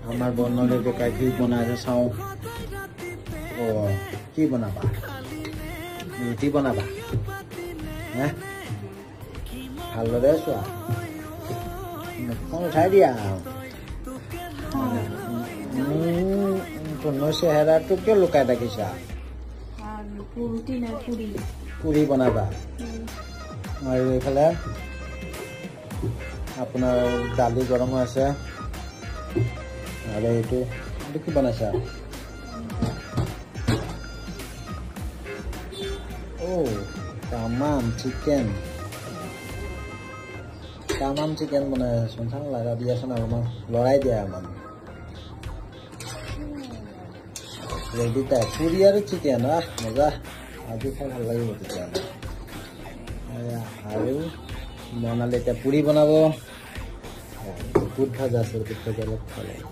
আমাৰ বৰ্ণালী ককাই কি বনাইছে চাওঁ। অ' কি বনাবা? ৰুটি বনাবা হে? ভালদৰে চোৱা, মুখখন উঠাই দিয়া। তোমাৰ চেহেৰাটো কিয় লুকাই ৰাখিছা? পুৰি বনাবা। আৰু এইফালে আপোনাৰ দালি গৰম হৈ আছে। আৰু এইটো কি বনাইছা? অ' তামাম চিকেন, তামাম চিকেন বনাই আছোন। চাওঁ লাগা দিয়াচোন, অলপমান লৰাই দিয়া অলপমান। ৰেডি তাই পুৰি আৰু চিকেন। আহ মজা, আজি খাই ভাল লাগিব তেতিয়াহ'লে। আৰু বনালে এতিয়া পুৰি বনাব। বুট ভাজা আছে, বুট ভাজা অলপ খাব লাগিব।